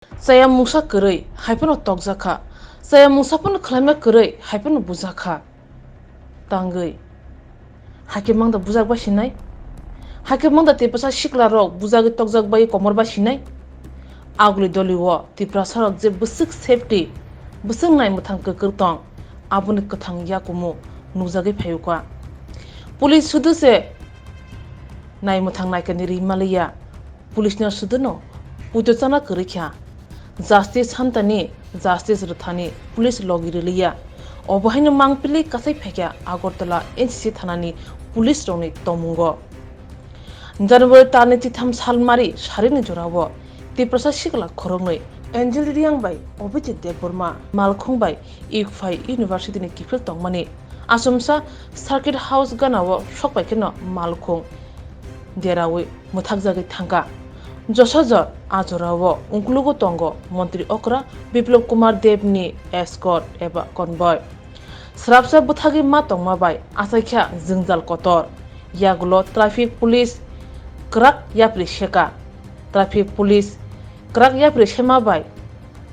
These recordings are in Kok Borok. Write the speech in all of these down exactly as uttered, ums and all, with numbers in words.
Chaya mungsa kwrwi hai phano tokjak kha, chaya mungsa phano khwlaima kwrwi hai phano bujak kha. Tangwi. Hakhe mangda bujak ba sinai? Hakhe mangda Tiprasa sikla rok bujagwi tokjak bai komor ba sinai? Aguli doli o Tiprasa rok je bwswk safety, bwswk nai mwthang kwkwrwk tong, aboni kwthang yakumu nukjagwi phaio kha. Police sudu se nai mwthang naikani ri maliya. Police no sudu no puito chana kwrwi kha. Justice hantani, justice rwthani police logi rwliya. Obo haino mangpili kasai phaikha Agartala N C C thanani police rokni tongmungo. January talni titham salmari sarini jorao Tiprasa sikla khoroknwi Angel Reang bai Abhijit Debbarma, Malkhung bai Iphai University ni kiphil tongmani achomsa Circuit House ganao sokpaikheno Malkhung derawi mwthakjagwi thangkha. Josajor a jorao ungkulugo tongo montri okra Biplab Kumar Deb ni escort eba convoy. Srapsa bwthagwi ma tongma bai achaikha jwngjal kotor. Yagulo traffic police kwrak yapri seka. Traffic police kwrak yapri sema bai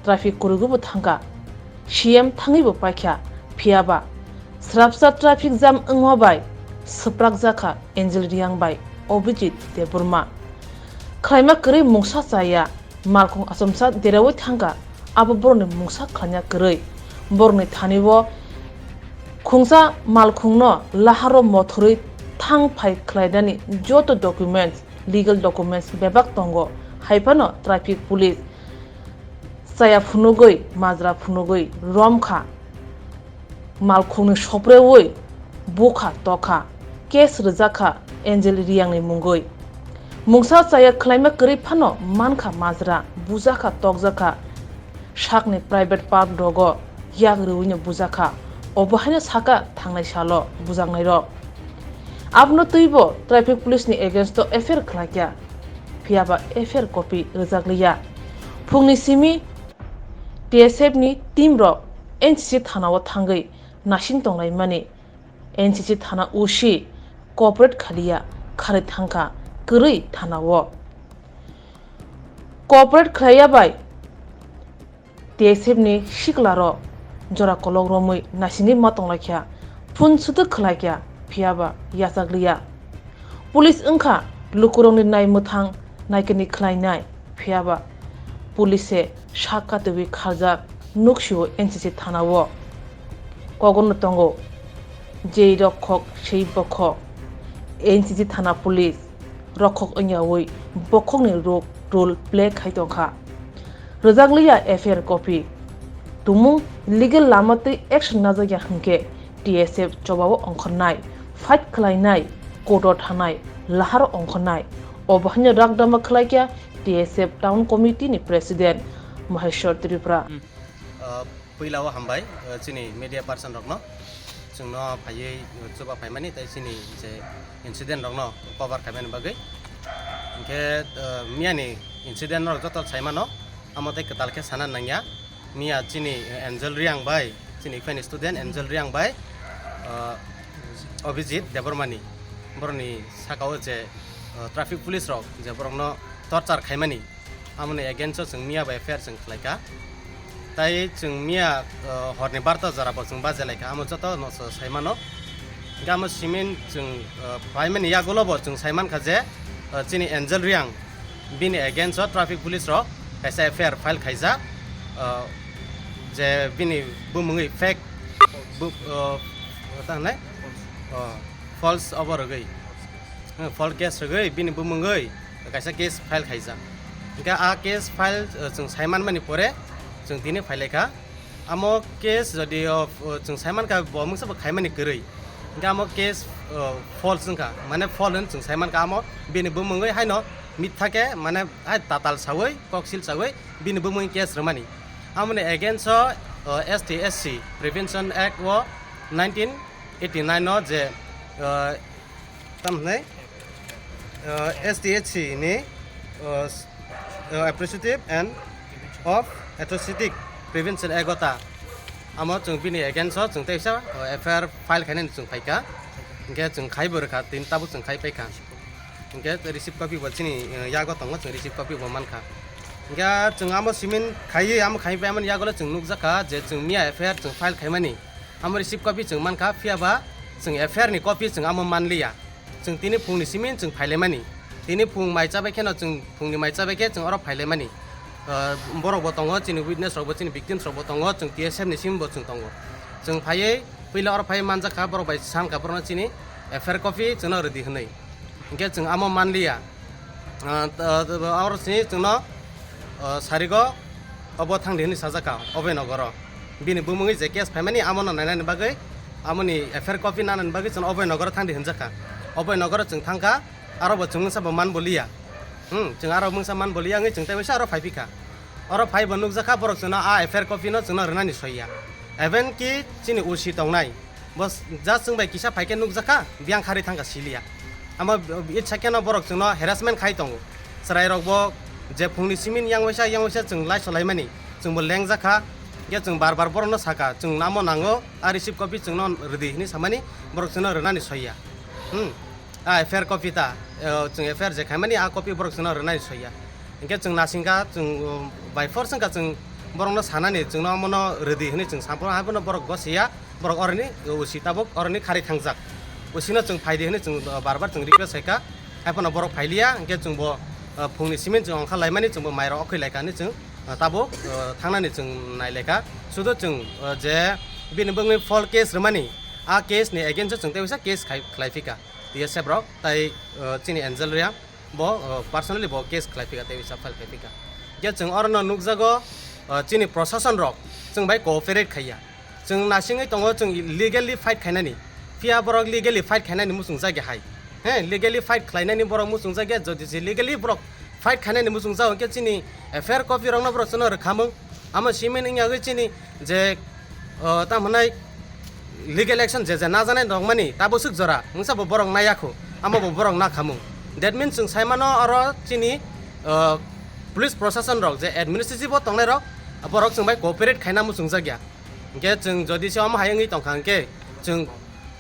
traffic kwrwgwibo thangkha. C M thangwibo paikha, phiyaba srapsa traffic jam wngma bai swprakjakha Angel Reang bai Abhijit Debbarma. Khwlaima kwrwi mungsa chaya, Malkhung achomsa derawi thangkha, abo borokni mungsa khwlaina kwrwi. Borokni thani-o khungsa Malkhungno laharo mothorwi thang phai khwlainani joto documents, legal documents bebak tongo, hai phano traffic police chaya phunugwi, majra phunugwi romkha. Malkhungni sopreui bukha tokha, case rwjakha Angel Reangni mungwi. Mungsa chaya khwlaima kwrwi phano mankha majra, bujakha, tokjakha. Sakni private part rogo yak rwino bujakha. Obo haino sakha thangnai salo bujaknairok. Abono twibo traffic police ni against o F I R khlaikha. Phiyaba F I R copy rwjakliya. Phungni simi T S F ni team rok N C C thana o thangwi nasing tonglaimani N C C thana O C cooperate khaliya, kharwi thangkha kwrwi thana o. Cooperate khlaiya bai T S F ni sikla rok jora kolok romwi nasingwi ma tonglaikha, phone sudu khlaikha, phiyaba yachakliya. Police wngkha lukurokni nai mwthang naikani khlainai, phiyaba police se sak katwi kharjak nuksio N C C thana o. Kogono tongo jei rokhok sei bokhok. N C C thana police rokhok wngyawi bokhokni ro-, role play khai tongkha. Rwjakliya F I R copy. Tumung legal lama tei action najakya hwnkhe T S F chobao ongkhornai, fight khlainai, court o thanai, laharo ongkhornai. Obo haino rakdama khlaikha T S F Town Committee ni President Maheshwar Tripura. Hmm. Ah, puila o hambai, ah, chini media person rokno. Chwngno phaiwi, ah, chuba phaimani tei chini je incident rokno cover khaimani bagwi. Hinkhe, ah, miyani incident rok joto saimano, amo tei kwtal khe sana nangya. Miya chini, eh, Angel Reang bai, chini Ukraine student Angel Reang bai, ah, Abhijit Debbarmani. Borokni sakao je, ah, traffic police rok je borokno torture khaimani. Amoni against o chwng miya bai F I R chwng khlaikha. Tai chwng miya, uh, horni barta jora bo chwng bajalaikha. Amo joto no se saimano. Hinkhe amo simin chwng, uh, phaimani yagulo bo chwng saimankha je, uh, chini Angel Reang bini against o traffic police rok kaisa F I R file khaijak, uh, je bini bumungwi fake bu-, uh, ta hinai? Uh, false obo rwgwi. Uh, false case rwgwi bini bumungwi kaisa case file khaijak. Hinkhe a case file, uh, chwng saimanmani pore chwng tini phailaikha. Amo case jodi, uh, chwng saimankha bo mungsa bo khaimani kwrwi. Hinkhe amo case, uh, false wngkha, mane false hwn chwng saimankha amo bini bumungwi haino mitha khe mane hai tatal sawi, koksil sawi bini bumungwi case rwmani. Amoni against o, uh, S T S C Prevention Act o nineteen eighty nine o je, uh, Tamo hwnwi, uh, S T H C ni, uh, s-, uh, Appreciative and of Atrocities Prevention Act o ta. Amo chwng bini against o chwng teisa, uh, F I R file khainani chwng phaikha. Hinkhe chwng khai bo rwkha, tini tabuk chwng khai paikha. Hinkhe receipt copy bo chini, uh, yago tongo, chwng receipt copy bo mankha. Hingke chwng amo simin khaiwi amo khai paimani yagulo chwng nukjakha je chwng miya F I R chwng file khaimani. Amo receipt copy chwng mankha, phiya ba chwng F I R ni copy chwng amo manliya. Chwng tini phungni simin chwng phailaimani. Tini phung mai chabai kheno chwng phungni mai chabai khe chwng oro phailaimani. Ah, borok bo tongo, chini witness rok bo, chini victims rok bo tongo, chwng T S F ni simin bo chwng tongo. Chwng phaiwi puila oro phaiwi manjakha, borok bai sankha borokno chini F I R copy chwngno rwdi hwnwi. Hingke chwng amo manliya. Ah, t-, t-, oro sini chwngno, ah, sarigo obo thangdi hwnwi sajaka Oboi Nogoro. Bini bumungwi je case phaimani amono nainani bagwi, amoni F I R copy nanani bagwi chwngno Oboi Nogoro thangdi hwnjakha. Oboi Nogoro chwng thangkha, aro bo chwng wngsa bo man boliya. Hmm, chwng aro mungsa man boliya wngwi chwng tei waisa aro phaiphikha. Oro phaibo nukjakha borok chwngno a F I R copy no chwngno rwnani soiya. Even ki chini O C tongnai, bo just chwng bai kisa phaikhe nukjakha, biyang khari thangkha siliya. Amo itsa kheno borok chwngno harassment khai tongo. Chwrairok bo je phungni simin yang waisa, yang waisa chwng lai solaimani, chwngbo lengjakha. Hingke chwng bar bar borokno sakha, chwng namo nango, a receipt copy chwngno rwdi hwnwi samani, borok chwngno rwnani soiya. Hmm. A F I R copy ta, eh, chwng F I R je khaimani a copy borok chwngno rwnani soiya. Hingke chwng nasingkha, chwng, um, by force wngkha chwng borokno sanani, chwngno omono rwdi hwnwi chwng sampro, haiphano borok gosiya, borok oroni, uh, O C tabuk oroni khari thangjak. O C no chwng phaidi hwnwi chwng, uh, bar bar chwng request khaikha, haiphano borok phailiya, hingke chwngbo, uh, phungni simin chwng ongkha laimani, chwngbo mairok okhoi laikha hwnwi chwng, uh, tabuk, uh, thangnani chwng nailaikha. Sudo chwng, uh, je bini bangwi false case rwmani, a case ni against o chwng tei waisa case khai, khlaiphika. T S F rok tai, uh, chini Angel Reang bo, uh, personally bo case khlaiphika tei waisa file khlaiphika. Hingke chwng orono nukjago, uh, chini prosason rok chwng bai cooperate khaiya. Chwng nasingwi tongo chwng legally fight khainani. Phiya borok legally fight khainani muchungjagya hai. He, legally fight khlainani borok muchungjagya, jodi je legally borok fight khainani muchungjago hingke chini F I R copy rokno borok chwngno rwkhamung. Amo simin wngya wngwi chini je, o, tamo hwnai legal action je je najanai nongmani tabo swk jora, mungsa bo borok naiya kho, amo bo borok nakhamung. That means chwng saimano oro chini, o, police prosason rok je administrative o tongnai rok, borok chwng bai cooperate khaina muchungjakya. Hingke chwng jodi se omo hai wngwi tongkha hingke chwng,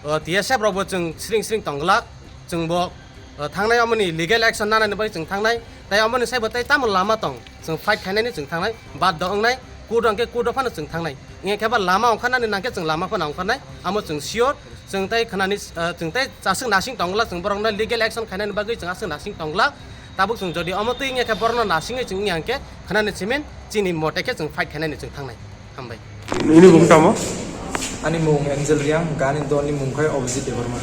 o, T S F rok bo chwng sring sring tongglak, chwng bo, o, thangnai omoni legal action nanani bagwi chwng thangnai, tai omoni saibo tai tamo lama tong, chwng fight khainani chwng thangnai, baddo wngnai, court o hingke court o phano chwng thangnai. Wngya khe ba lama ongkha nani nangkhe chwng lama phano ongkha nai, amo chwng sure, chwng tai khnani, o, chwng tai chaswk nasing tongglak chwng borokno legal action khainani bagwi chwng aswk nasing tongglak, tabuk chwng jodi omo twi wngya khe borokno nasingwi chwng wngya hingke khnani simin chini mote khe chwng fight khainani chwng thangnai. Hambai. Nini mung tamo? Ani mung Angel Reang, gani doni mung khai Abhijit Debbarma.